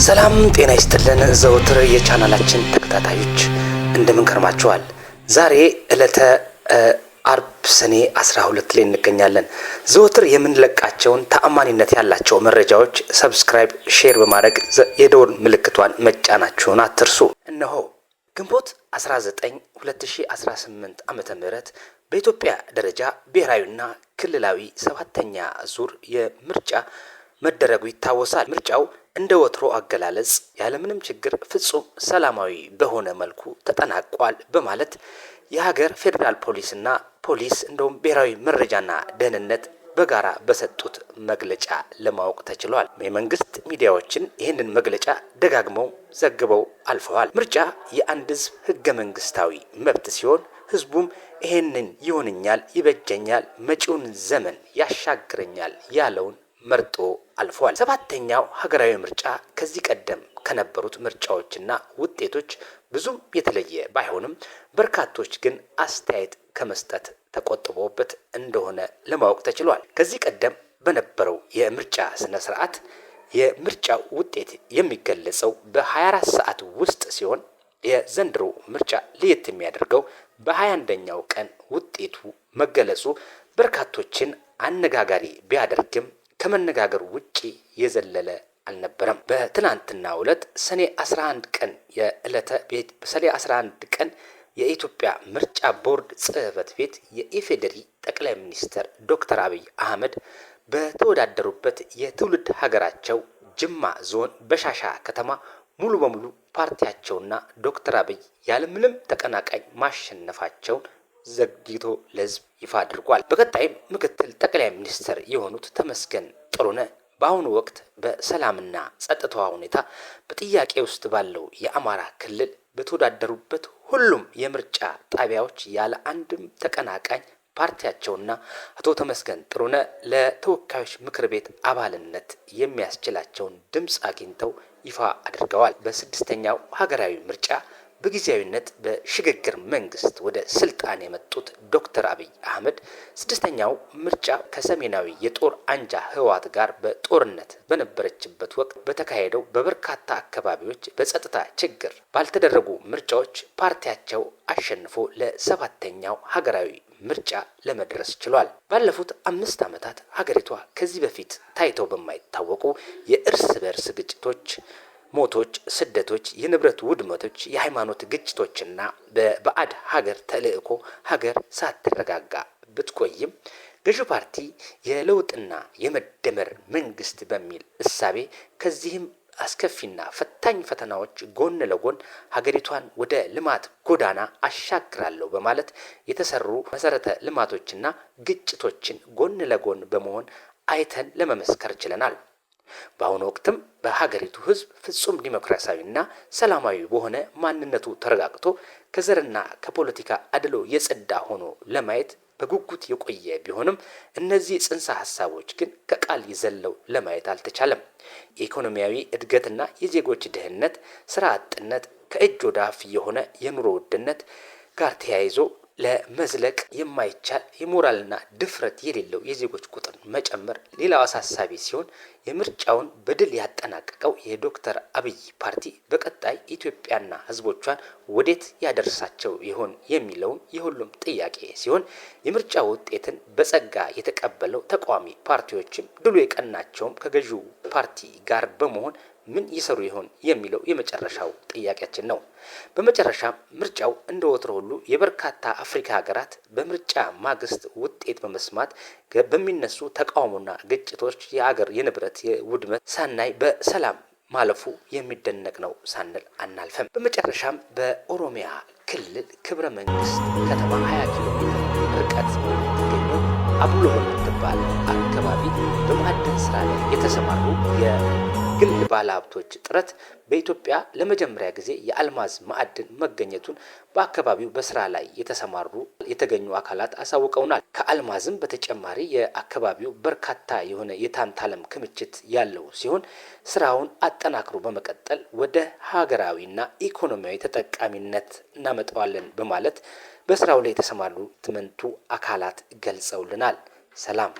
ሰላም ጤና ይስጥልን። ዘወትር የቻናላችን ተከታታዮች እንደምን ከርማችኋል? ዛሬ ዕለተ አርብ ሰኔ 12 ላይ እንገኛለን። ዘወትር የምንለቃቸውን ተአማኒነት ያላቸው መረጃዎች subscribe፣ share በማድረግ የደወል ምልክቷን መጫናችሁን አትርሱ። እነሆ ግንቦት 19 2018 ዓ.ም በኢትዮጵያ ደረጃ ብሔራዊና ክልላዊ ሰባተኛ ዙር የምርጫ መደረጉ ይታወሳል። ምርጫው እንደ ወትሮ አገላለጽ ያለምንም ችግር ፍጹም ሰላማዊ በሆነ መልኩ ተጠናቋል በማለት የሀገር ፌዴራል ፖሊስና ፖሊስ እንደውም ብሔራዊ መረጃና ደህንነት በጋራ በሰጡት መግለጫ ለማወቅ ተችሏል። የመንግስት ሚዲያዎችን ይህንን መግለጫ ደጋግመው ዘግበው አልፈዋል። ምርጫ የአንድ ህዝብ ህገ መንግስታዊ መብት ሲሆን ህዝቡም ይህንን ይሆንኛል፣ ይበጀኛል፣ መጪውን ዘመን ያሻግረኛል ያለውን መርጦ አልፏል። ሰባተኛው ሀገራዊ ምርጫ ከዚህ ቀደም ከነበሩት ምርጫዎችና ውጤቶች ብዙም የተለየ ባይሆንም በርካቶች ግን አስተያየት ከመስጠት ተቆጥቦበት እንደሆነ ለማወቅ ተችሏል። ከዚህ ቀደም በነበረው የምርጫ ስነ ስርዓት የምርጫው ውጤት የሚገለጸው በ24 ሰዓት ውስጥ ሲሆን የዘንድሮ ምርጫ ለየት የሚያደርገው በ21ኛው ቀን ውጤቱ መገለጹ በርካቶችን አነጋጋሪ ቢያደርግም ከመነጋገር ውጪ የዘለለ አልነበረም። በትናንትናው ዕለት ሰኔ 11 ቀን የዕለተ ቤት ሰኔ 11 ቀን የኢትዮጵያ ምርጫ ቦርድ ጽሕፈት ቤት የኢፌዴሪ ጠቅላይ ሚኒስትር ዶክተር አብይ አህመድ በተወዳደሩበት የትውልድ ሀገራቸው ጅማ ዞን በሻሻ ከተማ ሙሉ በሙሉ ፓርቲያቸውና ዶክተር አብይ ያለምንም ተቀናቃኝ ማሸነፋቸውን ዘግይቶ ለሕዝብ ይፋ አድርጓል። በቀጣይም ምክትል ጠቅላይ ሚኒስትር የሆኑት ተመስገን ጥሩነህ በአሁኑ ወቅት በሰላምና ጸጥታዋ ሁኔታ በጥያቄ ውስጥ ባለው የአማራ ክልል በተወዳደሩበት ሁሉም የምርጫ ጣቢያዎች ያለ አንድም ተቀናቃኝ ፓርቲያቸውና አቶ ተመስገን ጥሩነህ ለተወካዮች ምክር ቤት አባልነት የሚያስችላቸውን ድምፅ አግኝተው ይፋ አድርገዋል። በስድስተኛው ሀገራዊ ምርጫ በጊዜያዊነት በሽግግር መንግስት ወደ ስልጣን የመጡት ዶክተር አብይ አህመድ ስድስተኛው ምርጫ ከሰሜናዊ የጦር አንጃ ህወሓት ጋር በጦርነት በነበረችበት ወቅት በተካሄደው በበርካታ አካባቢዎች በጸጥታ ችግር ባልተደረጉ ምርጫዎች ፓርቲያቸው አሸንፎ ለሰባተኛው ሀገራዊ ምርጫ ለመድረስ ችሏል። ባለፉት 5 ዓመታት ሀገሪቷ ከዚህ በፊት ታይተው በማይታወቁ የእርስ በእርስ ግጭቶች፣ ሞቶች፣ ስደቶች፣ የንብረት ውድመቶች፣ የሃይማኖት ግጭቶችና በባዕድ ሀገር ተልዕኮ ሀገር ሳትረጋጋ ብትቆይም ገዢው ፓርቲ የለውጥና የመደመር መንግስት በሚል እሳቤ ከዚህም አስከፊና ፈታኝ ፈተናዎች ጎን ለጎን ሀገሪቷን ወደ ልማት ጎዳና አሻግራለሁ በማለት የተሰሩ መሰረተ ልማቶችና ግጭቶችን ጎን ለጎን በመሆን አይተን ለመመስከር ችለናል። በአሁኑ ወቅትም በሀገሪቱ ሕዝብ ፍጹም ዲሞክራሲያዊና ሰላማዊ በሆነ ማንነቱ ተረጋግቶ ከዘርና ከፖለቲካ አድሎ የጸዳ ሆኖ ለማየት በጉጉት የቆየ ቢሆንም እነዚህ ጽንሰ ሀሳቦች ግን ከቃል ይዘለው ለማየት አልተቻለም። የኢኮኖሚያዊ እድገትና የዜጎች ድህነት፣ ስራ አጥነት፣ ከእጅ ወደ አፍ የሆነ የኑሮ ውድነት ጋር ተያይዞ ለመዝለቅ የማይቻል የሞራልና ድፍረት የሌለው የዜጎች ቁጥር መጨመር ሌላው አሳሳቢ ሲሆን የምርጫውን በድል ያጠናቀቀው የዶክተር አብይ ፓርቲ በቀጣይ ኢትዮጵያና ሕዝቦቿን ወዴት ያደርሳቸው ይሆን የሚለውን የሁሉም ጥያቄ ሲሆን የምርጫ ውጤትን በጸጋ የተቀበለው ተቃዋሚ ፓርቲዎችም ድሉ የቀናቸውም ከገዢው ፓርቲ ጋር በመሆን ምን ይሰሩ ይሆን የሚለው የመጨረሻው ጥያቄያችን ነው። በመጨረሻም ምርጫው እንደ ወትሮ ሁሉ የበርካታ አፍሪካ ሀገራት በምርጫ ማግስት ውጤት በመስማት በሚነሱ ተቃውሞና ግጭቶች የአገር የንብረት ውድመት ሳናይ በሰላም ማለፉ የሚደነቅ ነው ሳንል አናልፈም። በመጨረሻም በኦሮሚያ ክልል ክብረ መንግስት ከተማ 20 ኪሎ ሜትር ርቀት በምትገኘው አብሎ በምትባል አካባቢ በማዕድን ስራ ላይ የተሰማሩ የግል ባለሀብቶች ጥረት በኢትዮጵያ ለመጀመሪያ ጊዜ የአልማዝ ማዕድን መገኘቱን በአካባቢው በስራ ላይ የተሰማሩ የተገኙ አካላት አሳውቀውናል። ከአልማዝም በተጨማሪ የአካባቢው በርካታ የሆነ የታንታለም ክምችት ያለው ሲሆን ስራውን አጠናክሮ በመቀጠል ወደ ሀገራዊና ኢኮኖሚያዊ ተጠቃሚነት እናመጣዋለን በማለት በስራው ላይ የተሰማሩ ትመንቱ አካላት ገልጸውልናል። ሰላም።